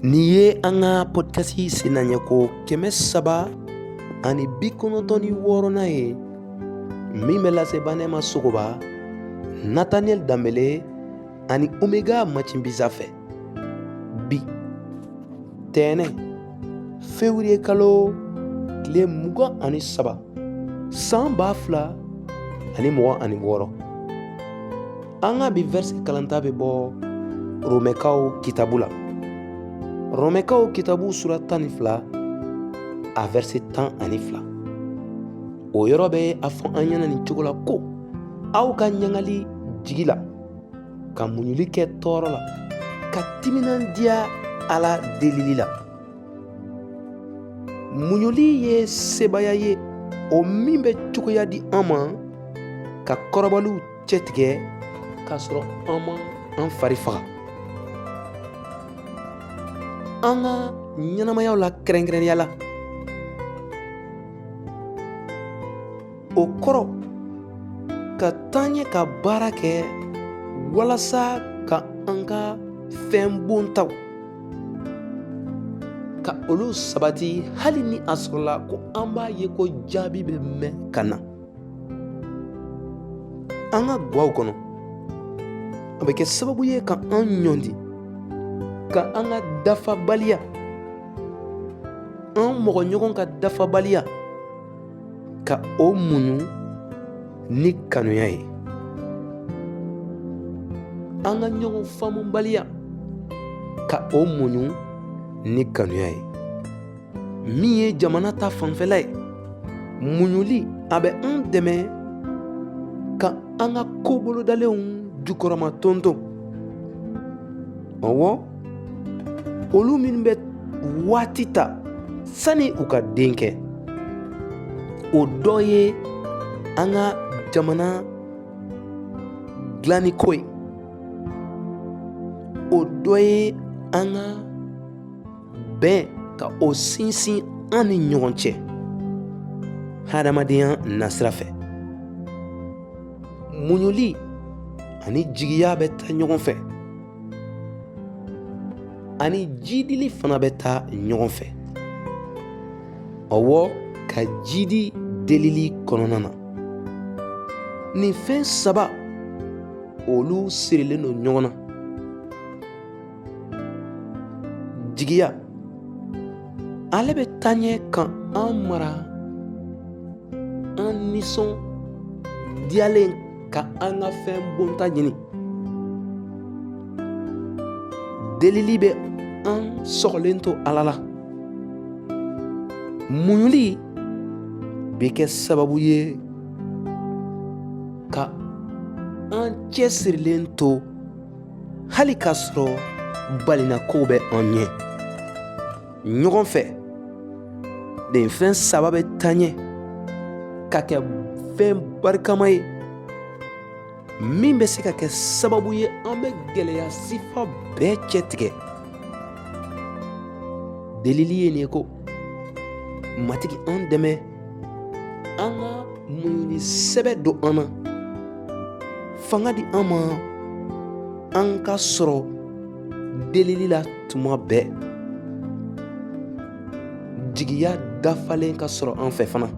Nin ye an ka podcast sennaɲɛ ko 396nan ye min bɛ lase Banɛma Sogoba, Nathaniel Danbele ani Omega Machinbisa fɛ. Bi tɛnɛ fewuriye kalo tile 23 san 2026. An ka bi verset kalanta bɛ bɔ Romɛkaw kitabu la. Romɛkaw kitabu sura 12 a verset 12. O yɔrɔ bɛ a fɔ an ɲɛna nin cogo la ko aw ka ɲagali jigi la, ka muɲuli kɛ tɔɔrɔ la, ka timinandiya Ala delili la. Muɲuli ye sebaaya ye o min bɛ cogoya di an ma ka kɔrɔbɔliw cɛtigɛ k'a sɔrɔ an ma an fari faga. An ka ɲɛnamayaw la kɛrɛnkɛrɛnnenya la, o kɔrɔ ka taa ɲɛ ka baara kɛ walasa ka an ka fɛn bontaw ka olu sabati, hali ni a sɔrɔla ko an b'a ye ko jaabi bɛ mɛn ka na an ka gwaw kɔnɔ. A bɛ kɛ sababu ye ka an ɲɔnti, ka an ka dafabaliya, an mɔgɔ ɲɔgɔn ka dafabaliya, ka o muɲu ni kanuya ye, an ka ɲɔgɔn faamubaliya, ka o muɲu ni kanuya ye. Min ye jamana ta fanfɛla ye, muɲuli a bɛ an dɛmɛ ka an ka ko bolodalenw jukɔrɔma tonton. Ɔwɔ, olu minnu bɛ waati ta sani u ka den kɛ, o dɔ ye an ka jamana dilanni ko ye, o dɔ ye an ka bɛn ka o sinsin an ni ɲɔgɔn cɛ hadamadenya nasira fɛ. Muɲuli ani jigiya bɛ taa ɲɔgɔn fɛ, ani jidili fana bɛ taa ɲɔgɔn fɛ. Ɔwɔ, ka jidi delili kɔnɔna na, nin fɛn saba olu sirilen don ɲɔgɔn na. Jigiya ale bɛ taa ɲɛ ka an mara an nisɔndiyalen ka an ka fɛn bonta ɲini. Delili bɛ an sɔgɔlen to Ala la. Muɲuli bɛ kɛ sababu ye ka an cɛsirilen to hali k'a sɔrɔ balinakow bɛ an ɲɛ ɲɔgɔn fɛ. Nin fɛn saba bɛ taa ɲɛ ka kɛ fɛn barikama ye min bɛ se ka kɛ sababu ye an bɛ gɛlɛya sifa bɛɛ cɛ tigɛ. Delili ye nin ye ko Matigi an dɛmɛ an ka muɲuli sɛbɛ don an na, fanga di an ma an ka sɔrɔ delili la tuma bɛɛ, jigiya dafalen ka sɔrɔ an fɛ fana,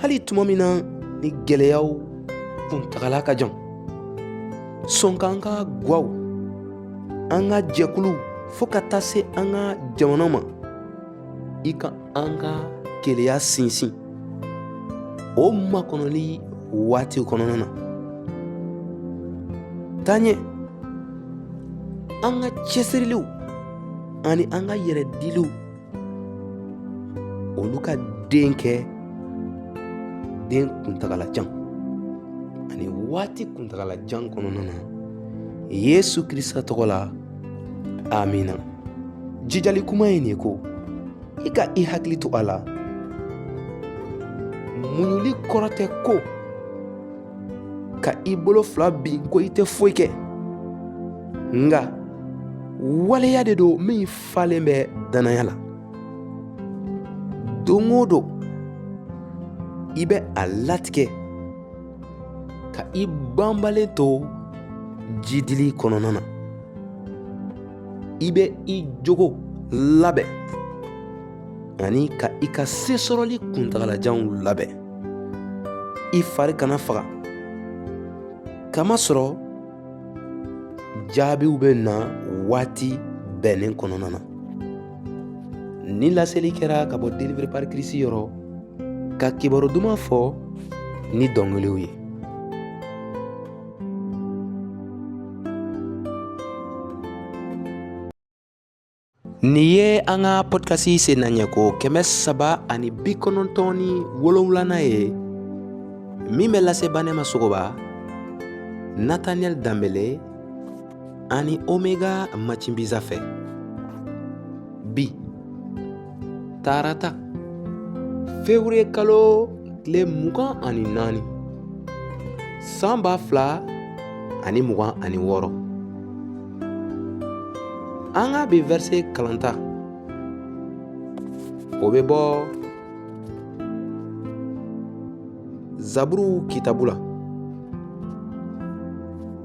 hali tuma min na ni gɛlɛyaw kuntagala ka jan. Sɔn k'an ka gwaw, an ka jɛkuluw, fo ka taa se an ka jamana ma, i ka an ka kelenya sinsin o makɔnɔli waati kɔnɔna na. Taa ɲɛ an ka cɛsiriliw ani an ka yɛrɛdiliw, olu ka den kɛ den kuntagalajan ani waati kuntagalajan kɔnɔna na, Yesu Krista tɔgɔ la, amina. Jijali kuma ye nin ye ko i ka i hakili to a la, muɲuli kɔrɔ tɛ ko ka i bolo fila bin ko i tɛ foyi kɛ, nka waleya de don min falen bɛ dannaya la. Don o don i bɛ a latigɛ ka i banbalen to jidili kɔnɔna na. I bɛ i jogo labɛn ani ka i ka sesɔrɔli kuntagalajanw labɛn, i fari kana faga, kamasɔrɔ jaabiw bɛ na waati bɛnnen kɔnɔna na. Ni laseli kɛra ka bɔ Délivré par Christ yɔrɔ, ka kibaru duman fɔ ni dɔnkiliw ye. Nin ye an ka podcast sennaɲɛko 397nan ye, min bɛ lase Banɛma Sogoba, Nathaniel Danbele ani Omega Macimbiza fɛ. Bi tarata, fewuriye kalo tile 24, san 2026. An ka bi verset kalanta, o bɛ bɔ Zaburu kitabu la,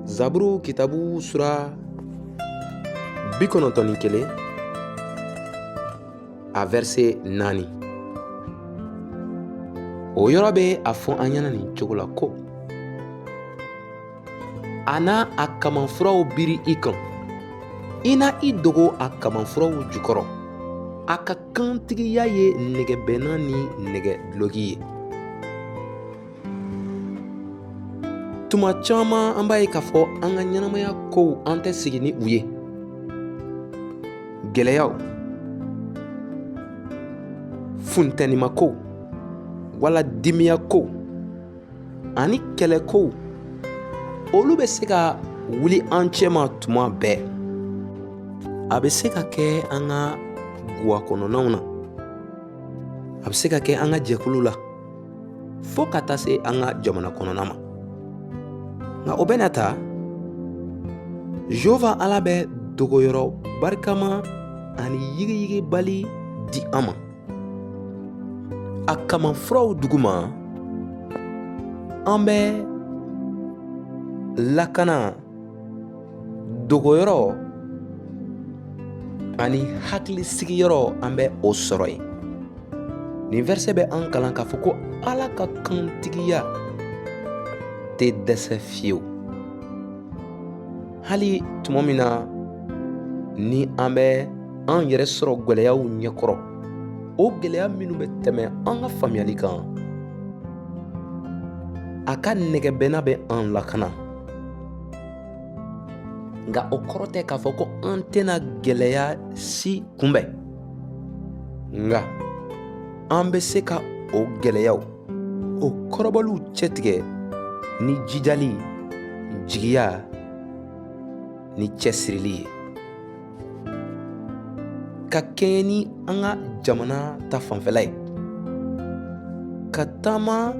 Zaburu kitabu sura 91, a verset 4. O yɔrɔ bɛ a fɔ an ɲɛna nin cogo la ko: a na a kamanfuraw biri i kan, i na i dogo a kamanfuraw jukɔrɔ. A ka kantigiya ye nɛgɛbɛnnan ni nɛgɛ duloki ye. Tuma caman an b'a ye k'a fɔ an ka ɲɛnamaya kow, an tɛ sigi ni u ye. Gɛlɛyaw, funtɛnimakow, wala dimiyakow ani kɛlɛkow, olu bɛ se ka wuli an cɛma tuma bɛɛ. A bɛ se ka kɛ an ka gwa kɔnɔnaw na, a bɛ se ka kɛ an ka jɛkulu la, fo ka taa se an ka jamana kɔnɔna ma. Nka o bɛɛ n'a ta, Jehova Ala bɛ dogoyɔrɔ barikama ani yigiyigibali di an ma. A kamanfuraw duguma, an bɛ lakana, dogoyɔrɔ ani hakilisigiyɔrɔ, an bɛ o sɔrɔ yen. Nin verset bɛ an kalan k'a fɔ ko Ala ka kantigiya tɛ dɛsɛ fiyewu, hali tuma min na ni an bɛ an yɛrɛ sɔrɔ gɛlɛyaw ɲɛkɔrɔ, o gɛlɛya minnu bɛ tɛmɛ an ka faamuyali kan. A ka nɛgɛbɛnna bɛ an lakana, nka o kɔrɔ tɛ k'a fɔ ko an tɛna gɛlɛya si kunbɛn, nka an bɛ se ka o gɛlɛyaw, o kɔrɔbɔliw cɛtigɛ ni jijali, jigiya ni cɛsirili ye, ka kɛɲɛ ni an ka jamana ta fanfɛla ye, ka taama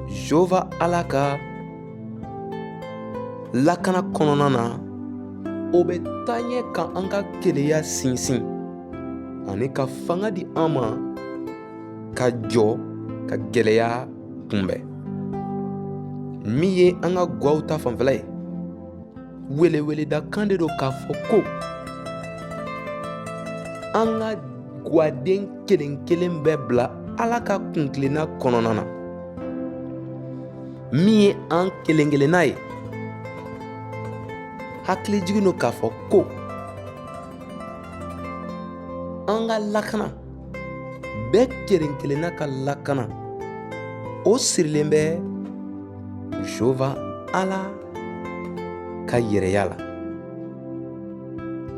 Jehova Ala ka lakana kɔnɔna na. O bɛ taa ɲɛ ka an ka kelenya sinsin ani ka fanga di an ma ka jɔ ka gɛlɛya kunbɛn. Min ye an ka gwaw ta fanfɛla ye, weleweleda kan de don k'a fɔ ko an ka gwaden kelen kelen bɛɛ bila Ala ka kuntilenna kɔnɔna na. Min ye an kelen kelenna ye, hakilijigin don k'a fɔ ko an ka lakana, bɛɛ kelen kelenna ka lakana, o sirilen bɛ Jehova Ala ka yɛrɛya la.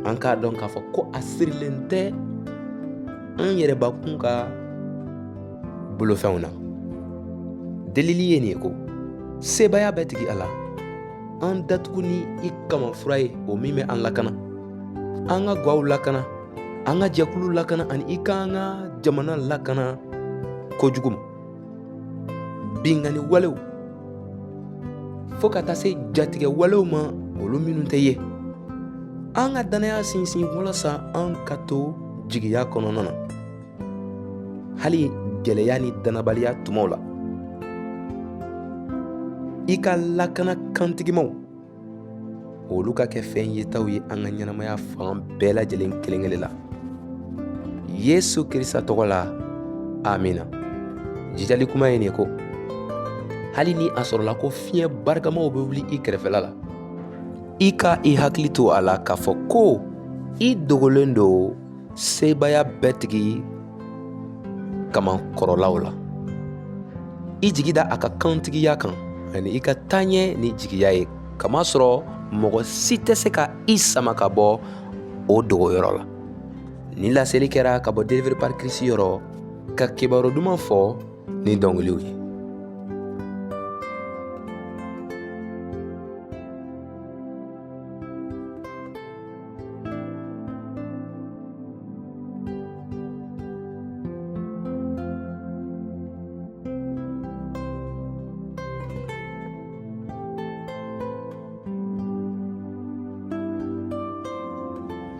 An k'a dɔn k'a fɔ ko a sirilen tɛ an yɛrɛbakun ka bolofɛnw na. Delili ye nin ye ko: sebaaya bɛɛ tigi Ala, an datugu ni i kamanfura ye, o min bɛ an lakana, an ka gwaw lakana, an ka jɛkulu lakana, ani i k'an ka jamana lakana kojugu ma, binkanni walew, fo ka taa se jatigɛ walew ma, olu minnu tɛ ye. An ka dannaya sinsin walasa an ka to jigiya kɔnɔna na, hali gɛlɛya ni dannabaliya tumaw la. I ka lakana kantigimaw Olu ka kɛ fɛn yetaw ye an ka ɲɛnamaya fan bɛɛ lajɛlen kelen kelen la. Yesu Krista tɔgɔ la, amina. Jijali kuma ye nin ye ko hali ni a sɔrɔla ko fiɲɛ barikamaw bɛ wuli i kɛrɛfɛla la, i ka i hakili to a la k'a fɔ ko i dogolen don sebaaya bɛɛ tigi kamankɔrɔlaw la. I jigi da a ka kantigiya kan ani i ka taa ɲɛ ni jigiya ye, kamasɔrɔ mɔgɔ si tɛ se ka i sama ka bɔ o dogoyɔrɔ la. Nin laseli kɛra ka bɔ Délivré par Christ yɔrɔ, ka kibaru duman fɔ ni dɔnkiliw ye.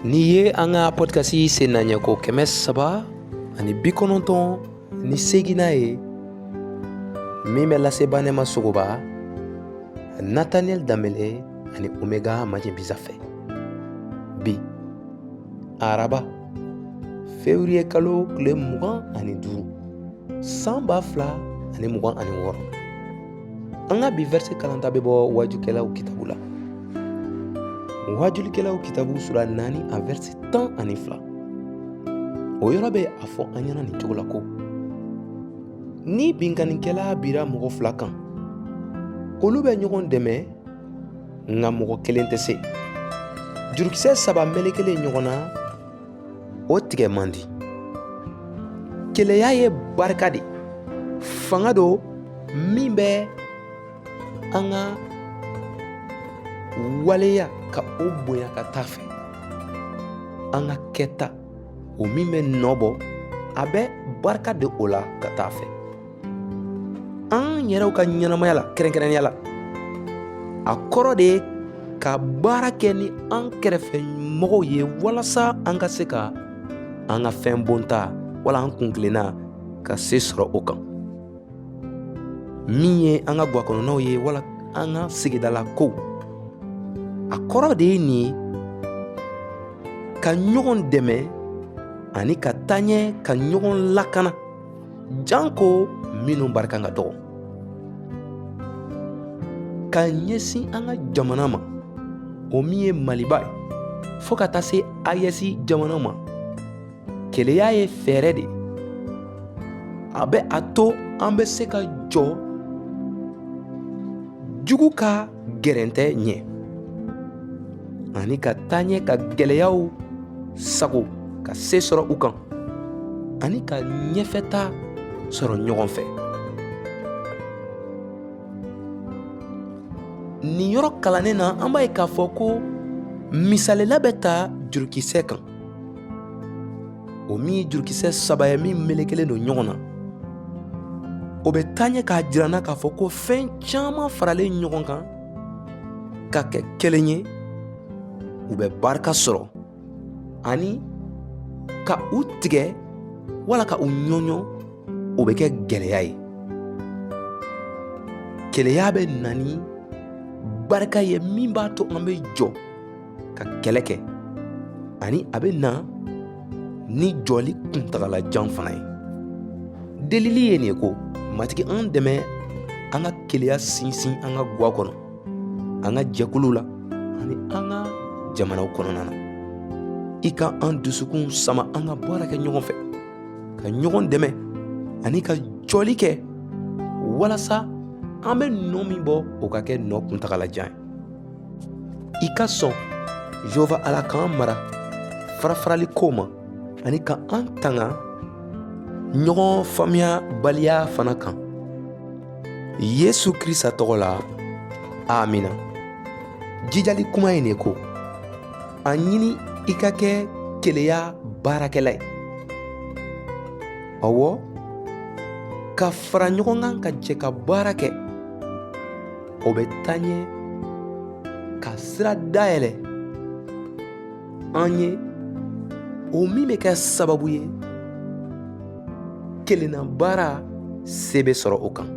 Nin ye an ka podcast sennaɲɛ ko 398nan ye min bɛ lase Banɛma Sogoba, Nathaniel Danbele ani Omega Majibisa fɛ. Bi araba, fevrier kalo tile 25, san 2026. An ka bi verset kalanta bɛ bɔ Wajukɛlaw kitabu la. Wajulikɛlaw kitabu sura 4, a verset 12. O yɔrɔ bɛ a fɔ an ɲɛna nin cogo la ko ni binkannikɛla bira mɔgɔ fila kan, olu bɛ ɲɔgɔn dɛmɛ, nka mɔgɔ kelen tɛ se. Jurukisɛ saba melekelen ɲɔgɔn na, o tigɛ man di. Keleya ye barika de, fanga don min bɛ an ka waleya ka o bonya ka taa fɛ. An ka kɛta, o min bɛ nɔ bɔ, a bɛ barika de o la ka taa fɛ. An yɛrɛw ka ɲɛnamaya la, kɛrɛnkɛrɛnnenya la, a kɔrɔ de ye ka baara kɛ ni an kɛrɛfɛ mɔgɔw ye walasa an ka se ka an ka fɛn bonta wala an kuntilenna ka se sɔrɔ o kan, min ye an ka gwakɔnɔnaw ye wala an ka sigidala kow. A kɔrɔ de ye nin ye, ka ɲɔgɔn dɛmɛ ani ka taa ɲɛ, ka ɲɔgɔn lakana, janko minnu barika ka dɔgɔ. Ka ɲɛsin an ka jamana ma, o min ye Maliba ye, fo ka taa se AES jamana ma, keleya ye fɛɛrɛ de, a bɛ a to an bɛ se ka jɔ jugu ka gɛrɛntɛ ɲɛ ani ka taa ɲɛ, ka gɛlɛyaw sago, ka se sɔrɔ u kan ani ka ɲɛfɛta sɔrɔ ɲɔgɔn fɛ. Nin yɔrɔ kalannen na, an b'a ye k'a fɔ ko misalila bɛ ta jurukisɛ kan, o min ye jurukisɛ saba ye min melekelen don ɲɔgɔn na. O bɛ taa ɲɛ k'a jira an na k'a fɔ ko fɛn caman faralen ɲɔgɔn kan ka kɛ kelen ye, u bɛ barika sɔrɔ, ani ka u tigɛ wala ka u ɲɔɲɔ, o bɛ kɛ gɛlɛya ye. Keleya bɛ na ni barika ye min b'a to an bɛ jɔ ka kɛlɛ kɛ, ani a bɛ na ni jɔli kuntagalajan fana ye. Delili ye nin ye ko Matigi, an dɛmɛ an ka keleya sinsin an ka gwa kɔnɔ, an ka jɛkuluw la ani an ka jamanaw kɔnɔna na. I ka an dusukun sama an ka baara kɛ ɲɔgɔn fɛ, ka ɲɔgɔn dɛmɛ ani ka jɔli kɛ, walasa an bɛ nɔ min bɔ, o ka kɛ nɔ kuntagalajan ye. I ka sɔn Jehova Ala k'an mara farafarali ko ma ani ka an tanga ɲɔgɔn faamuyabaliya fana kan. Yesu Krista tɔgɔ la, amina. Jijali kuma ye nin ye ko a ɲini i ka kɛ keleya baarakɛla ye. Ɔwɔ, ka fara ɲɔgɔn kan ka jɛ ka baara kɛ, o bɛ taa ɲɛ ka sira dayɛlɛ an ye, o min bɛ kɛ sababu ye kelenna baara se bɛ sɔrɔ o kan.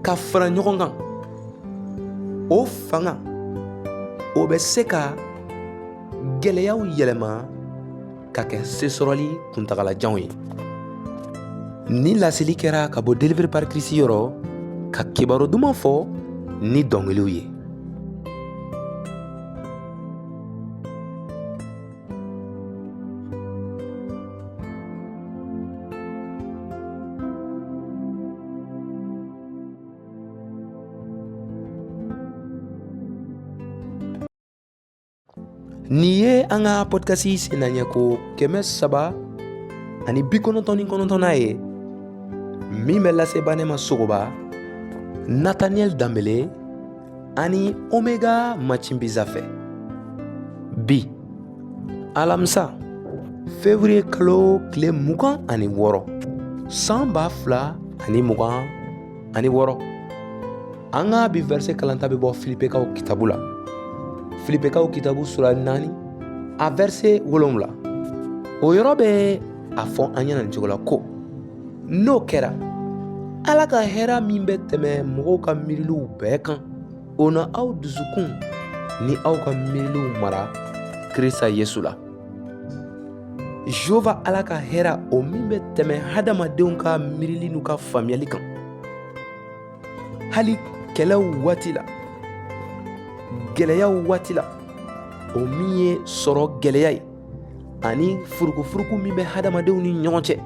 Ka fara ɲɔgɔn kan, O fanga, o bɛ se ka gɛlɛyaw yɛlɛma ka kɛ sesɔrɔli kuntagalajanw ye. Nin laseli kɛra ka bɔ Délivré par Christ yɔrɔ, ka kibaru duman fɔ ni dɔnkiliw ye. Nin ye an ka pɔdikasi sennaɲɛ ko 399nan ye, min bɛ lase Banɛma Sogoba, Nataniyɛli Danbele ani Omega Macinbiza fɛ. Bi alamisa, fevriye kalo tile 26, san 2026, an ka bi vɛrise kalanta bɛ bɔ Filipekaw kitabu la, Filipekaw kitabu sura 4, a vɛrise 7. O yɔrɔ bɛ a fɔ an ɲɛna nin cogo la ko: n'o kɛra, Ala ka hɛrɛ min bɛ tɛmɛ mɔgɔw ka miiriliw bɛɛ kan, o na aw dusukun ni aw ka miiriliw mara Krista Yesu la. Jehova Ala ka hɛrɛ, o min bɛ tɛmɛ hadamadenw ka miirili n'u ka faamuyali kan, hali kɛlɛw waati la, gɛlɛyaw waati la, o min ye sɔrɔ gɛlɛya ye ani furukufuruku min bɛ hadamadenw ni ɲɔgɔn cɛ,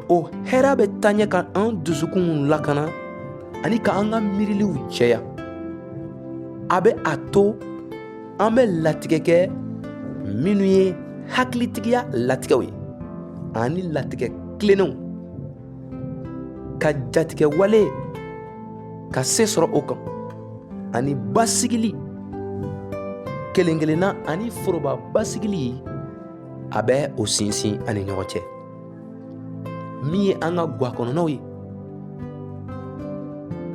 o hɛrɛ bɛ taa ɲɛ ka an dusukunw lakana ani ka an ka miiriliw jɛya. A bɛ a to an bɛ latigɛ kɛ minnu ye hakilitigiya latigɛw ye ani latigɛ tilennenw, ka jatigɛ wale ka se sɔrɔ o kan, ani basigili kelen kelenna ani foroba basigili, a bɛ o sinsin an ni ɲɔgɔn cɛ. Min ye an ka gwa kɔnɔnaw ye,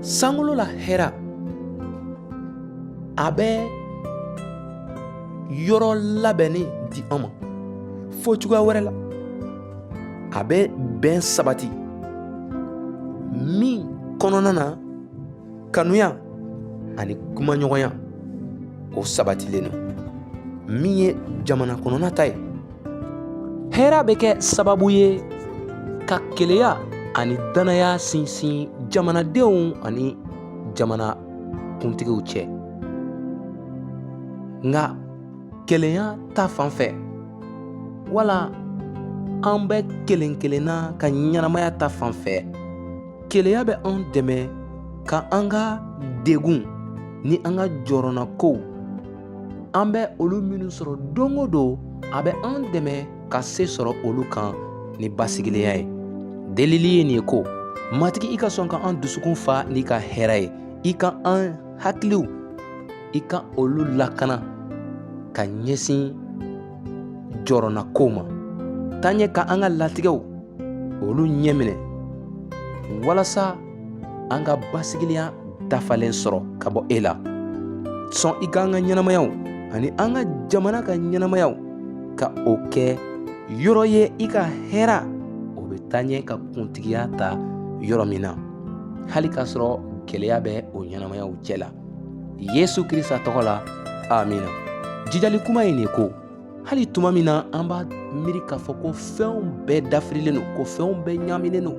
sankolo la hɛrɛ, a bɛ yɔrɔ labɛnnen di an ma. Fɔ cogoya wɛrɛ la, a bɛ bɛn sabati min kɔnɔna na kanuya ani kumaɲɔgɔnya, o sabatilen don. Min ye jamana kɔnɔna ta ye, hɛrɛ bɛ kɛ sababu ye ka kelenya ani dannaya sinsin jamanadenw ani jamana kuntigiw cɛ. Nka kelenya ta fan fɛ, wala an bɛ kelen kelenna ka ɲɛnamaya ta fan fɛ, kelenya bɛ an dɛmɛ ka an ka degun ni an ka jɔrɔnakow, an bɛ olu minnu sɔrɔ don o don, a bɛ an dɛmɛ ka se sɔrɔ olu kan ni basigilenya ye. Delili ye nin ye ko: Matigi, i ka sɔn ka an dusukun fa n'i ka hɛrɛ ye, i ka an hakiliw, i ka olu lakana ka ɲɛsin jɔrɔnakow ma. Taa ɲɛ ka an ka latigɛw olu ɲɛminɛ, walasa an ka basigilenya dafalen sɔrɔ ka bɔ e la. Sɔn i ka an ka ɲɛnamayaw ani an ka jamana ka ɲɛnamayaw ka o kɛ yɔrɔ ye i ka hɛrɛ o bɛ taa ɲɛ ka kuntigiya ta yɔrɔ min na, hali k'a sɔrɔ gɛlɛya bɛ o ɲɛnamayaw cɛ la. Yesu Krista tɔgɔ la, amina. Jijali kuma ye nin ko: hali tuma min na an b'a miiri k'a fɔ ko fɛnw bɛɛ dafirilen don, ko fɛnw bɛɛ ɲaaminen don,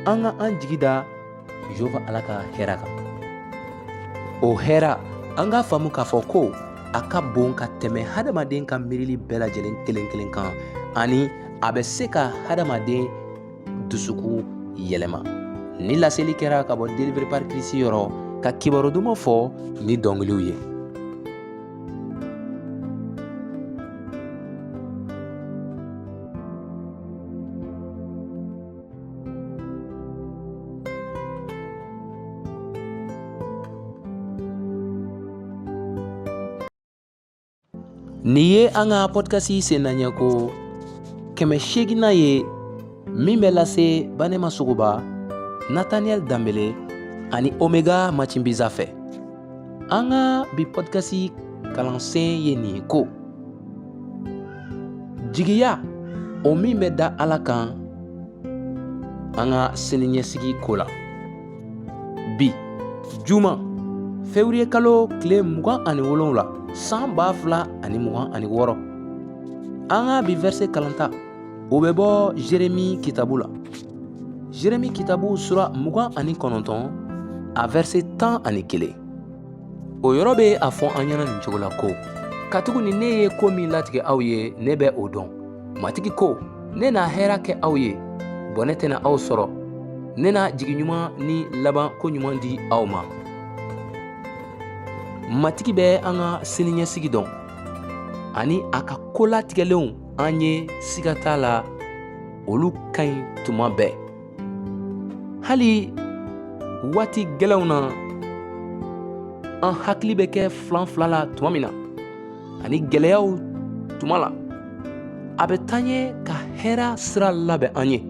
an ka an jigi da Jehova Ala ka hɛrɛ kan. O hɛrɛ, an k'a faamu k'a fɔ ko a ka bon ka tɛmɛ hadamaden ka miirili bɛɛ lajɛlen kelen kelen kan, ani a bɛ se ka hadamaden dusukun yɛlɛma. Ni laseli kɛra ka bɔ Délivré par Christ yɔrɔ, ka kibaru duman fɔ ni dɔnkiliw ye. Nin ye an ka pɔdikasi sennaɲɛ ko 800nan ye, min bɛ lase Banɛma Sogoba, Nataniyɛli Danbele ani Omega Macinbiza fɛ. An ka bi pɔdikasi kalansen ye nin ye ko: jigiya, o min bɛ da Ala kan an ka siniɲɛsigi ko la. Bi juma, Fewuriye kalo tile 27, san 2026. An ka bi verset kalanta, o bɛ bɔ Jeremi kitabu la. Jeremi kitabu sura 29, a verset 11. O yɔrɔ bɛ a fɔ an ɲɛna nin cogo la ko: katuguni ne ye ko min latigɛ aw ye, ne bɛ o dɔn. Matigi ko, ne na hɛrɛ kɛ aw ye, bɔnɛ tɛna aw sɔrɔ. Ne na jigi ɲuman ni laban ko ɲuman di aw ma. Matigi bɛ an ka siniɲɛsigi dɔn ani a ka ko latigɛlenw an ye, siga t'a la, olu ka ɲi tuma bɛɛ. Hali waati gɛlɛnw na, an hakili bɛ kɛ filan fila la tuma min na ani gɛlɛyaw tuma la, a bɛ taa ɲɛ ka hɛrɛ sira labɛn an ye,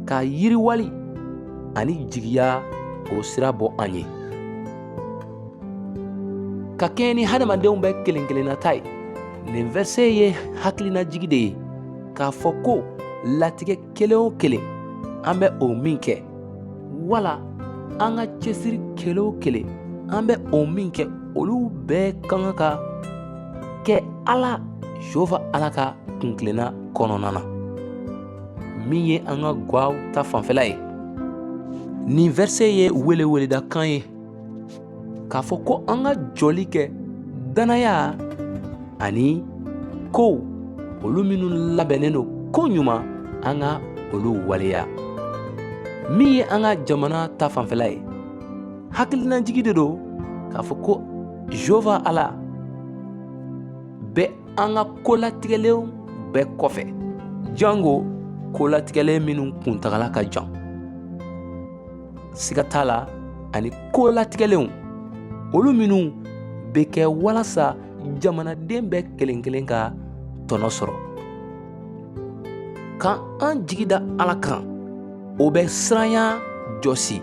ka yiriwali ani jigiya o sira bɔ an ye. Ka kɛɲɛ ni hadamadenw bɛɛ kelen kelenna ta ye, nin verset ye hakilinajigi de ye k'a fɔ ko latigɛ kelen o kelen an bɛ o min kɛ, wala an ka cɛsiri kelen o kelen an bɛ o min kɛ, olu bɛɛ ka kan ka kɛ Ala Jehova Ala ka kuntilenna kɔnɔna na, min ye an ka gwaw ta fanfɛla ye. Nin verset ye weleweledakan ye k'a fɔ ko an ka jɔli kɛ dannaya ani kow olu minnu labɛnnen don ko ɲuman, an ka olu waleya. Min ye an ka jamana ta fanfɛla ye, hakilinajigi de don k'a fɔ ko Jehova Ala bɛ an ka kolatigɛlenw bɛɛ kɔfɛ, jango kolatigɛlen minnu kuntagala ka jan, siga t'a la, ani kolatigɛlenw olu minnu bɛ kɛ walasa jamanaden bɛɛ kelen kelen ka tɔnɔ sɔrɔ. Ka an jigi da Ala kan, o bɛ siranya jɔsi,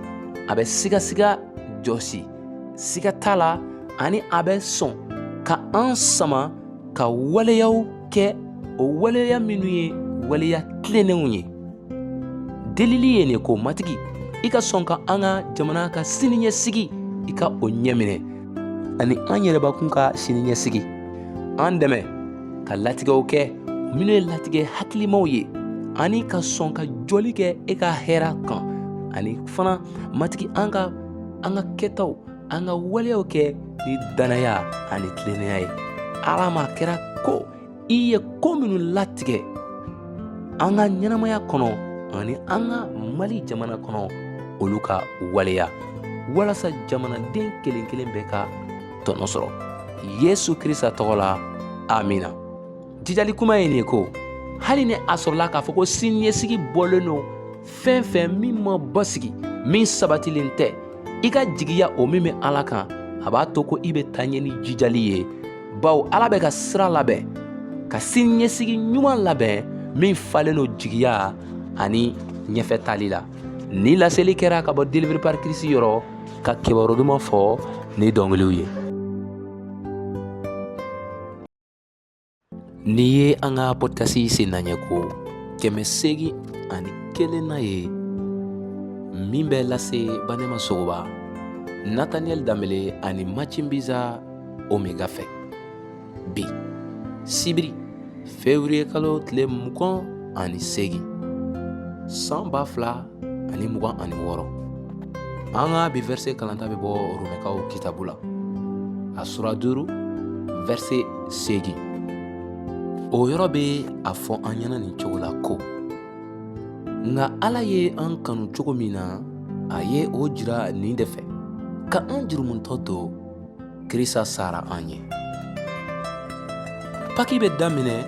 a bɛ sigasiga jɔsi, siga t'a la, ani a bɛ sɔn ka an sama ka waleyaw kɛ, o waleya minnu ye waleya tilennenw ye. Delili ye nin ko: Matigi, i ka sɔn ka an ka jamana ka siniɲɛsigi, i ka o ɲɛminɛ, ani an yɛrɛbakun ka siniɲɛsigi. An dɛmɛ ka latigɛw kɛ minnu ye latigɛ hakilimaw ye, ani ka sɔn ka jɔli kɛ e ka hɛrɛ kan. Ani fana, Matigi, an ka an ka kɛtaw, an ka waleyaw kɛ ni dannaya ani tilennenya ye. Ala ma kɛra ko i ye ko minnu latigɛ an ka ɲɛnamaya kɔnɔ ani an ka Mali jamana kɔnɔ, olu ka waleya walasa jamanaden kelen kelen bɛɛ ka tɔnɔ sɔrɔ. Yesu Krista tɔgɔ la, amina. Jijali kuma ye nin ye ko hali ni a sɔrɔla k'a fɔ ko siniɲɛsigi bɔlen don fɛn fɛn min ma basigi, min sabatilen tɛ, i ka jigiya o min bɛ Ala kan, a b'a to ko i bɛ taa ɲɛ ni jijali ye, bawo Ala bɛ ka sira labɛn, ka siniɲɛsigi ɲuman labɛn min falen don jigiya ani ɲɛfɛ taali la. Ni laseli kɛra ka bɔ Délivré par Christ yɔrɔ, ka kibaru duman fɔ ni dɔnkiliw ye. Nin ye an ka podcast sennaɲɛ ko 801nan ye, min bɛ lase Banema Sogoba, Nathaniel Danbele ani Macimbiza Omega fɛ. Bi sibiri, fevrier kalo tile 28, san 2026. An ka bi verset kalanta bɛ bɔ Romɛkaw kitabu la, a sura 5, verset 8. O yɔrɔ bɛ a fɔ an ɲɛna nin cogo la ko: nka Ala ye an kanu cogo min na, a ye o jira nin de fɛ: ka an jurumutɔ to, Krista sara an ye. Paki bɛ daminɛ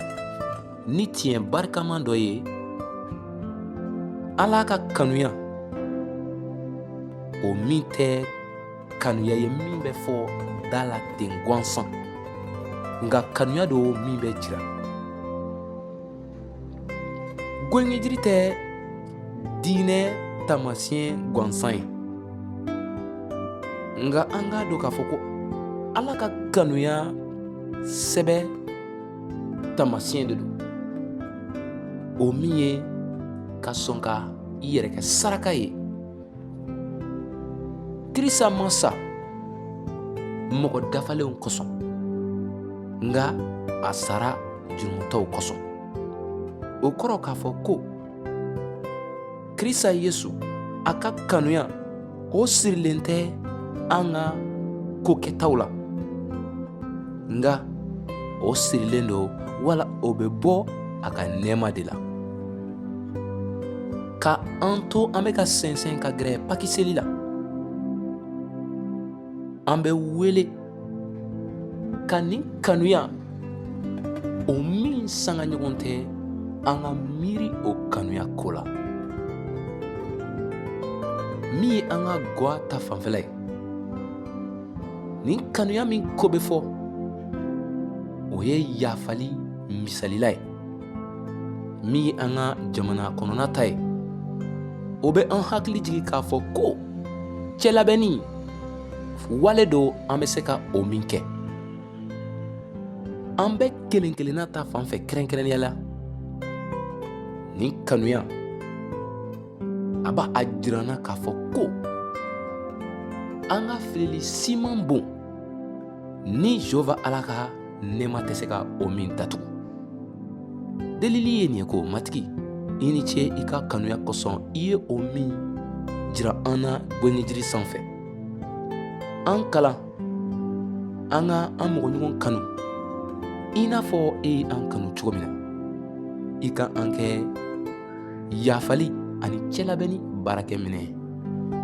ni tiɲɛ barikama dɔ ye: Ala ka kanuya, o min tɛ kanuya ye min bɛ fɔ da la ten gansan, nka kanuya don min bɛ jira. Gɔngɔnjiri tɛ diinɛ taamasiyɛn gansan ye, nka an k'a dɔn k'a fɔ ko Ala ka kanuya sɛbɛ taamasiyɛn de don, o min ye ka sɔn ka i yɛrɛ kɛ saraka ye. Krista ma sa mɔgɔ dafalenw kosɔn, nka a sara jurumutɔw kosɔn. O kɔrɔ k'a fɔ ko Krista Yesu a ka kanuya o sirilen tɛ an ka ko kɛtaw la, nka o sirilen don wala o bɛ bɔ a ka nɛɛma de la. Ka an to an bɛ ka sɛnsɛn ka gɛrɛ pakiseli la, an bɛ wele ka nin kanuya o min sanga ɲɔgɔn tɛ, an ka miiri o kanuya ko la. Min ye an ka gwa ta fanfɛla ye, nin kanuya min ko bɛ fɔ, o ye yafali misalila ye. Min ye an ka jamana kɔnɔna ta ye, o bɛ an hakili jigin k'a fɔ ko cɛlabɛnni wale don an bɛ se ka o min kɛ. An bɛɛ kelen kelenna ta fan fɛ kɛrɛnkɛrɛnnenya la, nin kanuya a b'a a jira an na k'a fɔ ko an ka filili si man bon ni Jehova Ala ka nɛɛma tɛ se ka o min datugu. Delili ye nin ye ko: Matigi, i ni ce i ka kanuya kosɔn i ye o min jira an na gwengwenjiri sanfɛ. An kalan an ka an mɔgɔɲɔgɔn kanu i n'a fɔ e ye an kanu cogo min na. I ka an kɛ yafali ani cɛlabɛnni baarakɛminɛ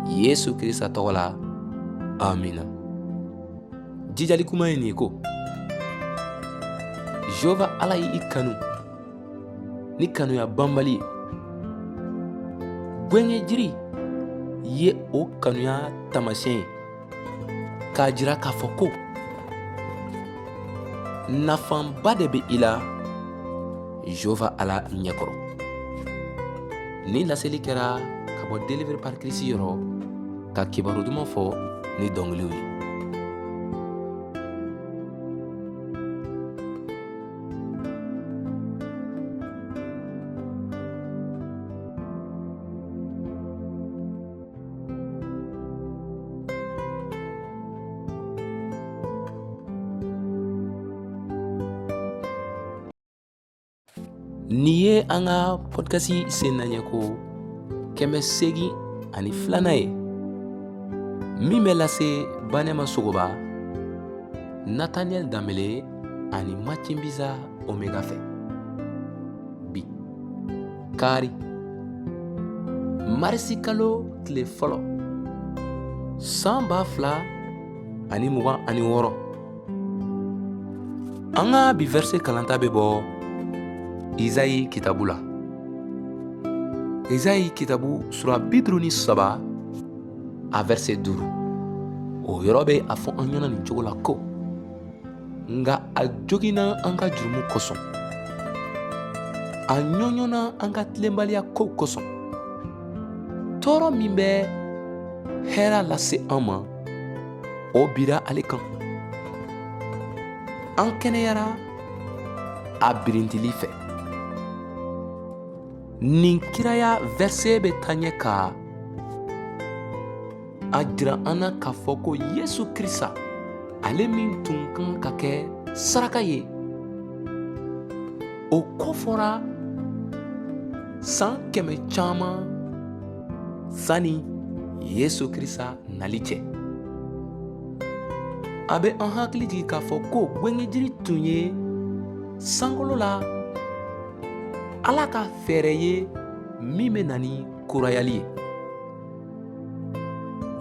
Yesu Krista tɔgɔ la, amina. Jijali kuma ye nin ye ko Jehova Ala ye i kanu ni kanuya banbali ye. Gwengwenjiri ye o kanuya taamasiyɛn ye k'a jira k'a fɔ ko nafaba de bɛ i la Jehova Ala ɲɛkɔrɔ. Nin laseli kɛra ka bɔ Délivré par Christ yɔrɔ, ka kibaru duman fɔ ni dɔnkiliw ye. Nin ye an ka podcast sennaɲɛ ko 802nan ye min bɛ lase Banɛma Sogoba, Nathaniel Danbele ani Macinbiza Omega fɛ. Bi kari, marisi kalo tile fɔlɔ, san 2026. An ka bi verset kalanta bɛ bɔ Izayi kitabu la, Izayi kitabu sura 53, a verset 5. O yɔrɔ bɛ a fɔ an ɲɛna nin cogo la ko: nka a joginna an ka jurumu kosɔn, a ɲɔɲɔna an ka tilenbaliya kow kosɔn. Tɔɔrɔ min bɛ hɛrɛ lase an ma, o bira ale kan. An kɛnɛyara a birintili fɛ. Nin kiraya verset bɛ taa ɲɛ ka a jira an na k'a fɔ ko Yesu Krista, ale min tun kan ka kɛ saraka ye, o ko fɔra san 100 caman sani Yesu Krista nali cɛ. A bɛ an hakili jigin k'a fɔ ko gwengwenjiri tun ye sankolo la Ala ka fɛɛrɛ ye min bɛ na ni kurayali ye.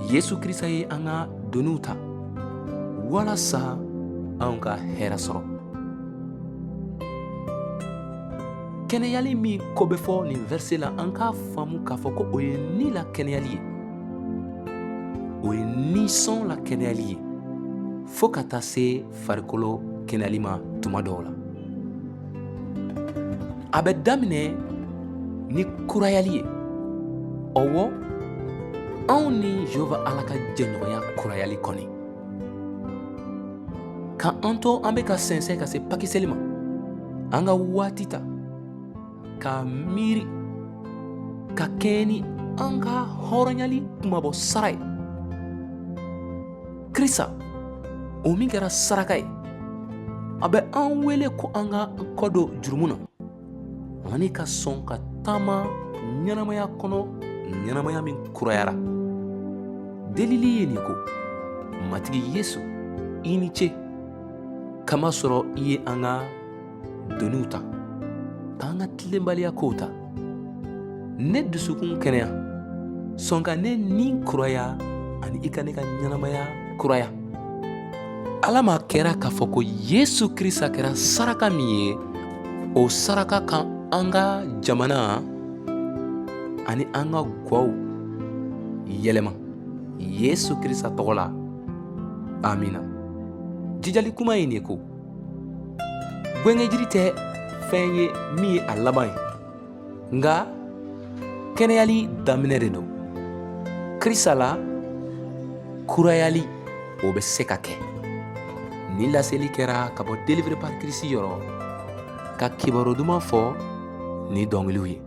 Yesu Krista ye an ka doniw ta walasa anw ka hɛrɛ sɔrɔ. Kɛnɛyali min ko bɛ fɔ nin verset la, an k'a faamu k'a fɔ ko o ye ni la kɛnɛyali ye, o ye nisɔn la kɛnɛyali ye, fo ka taa se farikolo kɛnɛyali ma tuma dɔw la. A bɛ daminɛ ni kurayali ye, ɔwɔ, anw ni Jehova Ala ka jɛɲɔgɔnya kurayali kɔni. Ka an to an bɛ ka sɛnsɛn ka se pakiseli ma, an ka waati ta ka miiri ka kɛɲɛ ni an ka hɔrɔnyali kunmabɔ sara ye. Krista O min kɛra saraka ye, a bɛ an wele ko an ka an kɔ don jurumu na ani ka sɔn ka taama ɲɛnamaya kɔnɔ, ɲɛnamaya min kurayara. Delili ye nin ko: Matigi Yesu, i ni ce, kamasɔrɔ i ye an ka doniw ta, k'an ka tilenbaliya kow ta. Ne dusukun kɛnɛya, sɔn ka ne ni kuraya ani i ka ne ka ɲɛnamaya kuraya. Ala ma kɛra k'a fɔ ko Yesu Krista kɛra saraka min ye, o saraka ka an ka jamana ani an ka gwaw yɛlɛma Yesu Krista tɔgɔ la, amina. Jijali kuma ye nin ye ko gwengɛjiri tɛ fɛn ye min ye a laban ye, nka kɛnɛyali daminɛ de don. Krista la, kurayali o bɛ se ka kɛ. Nin laseli kɛra ka bɔ Délivré par Christ yɔrɔ, ka kibaru duman fɔ ni dɔnkiliw ye.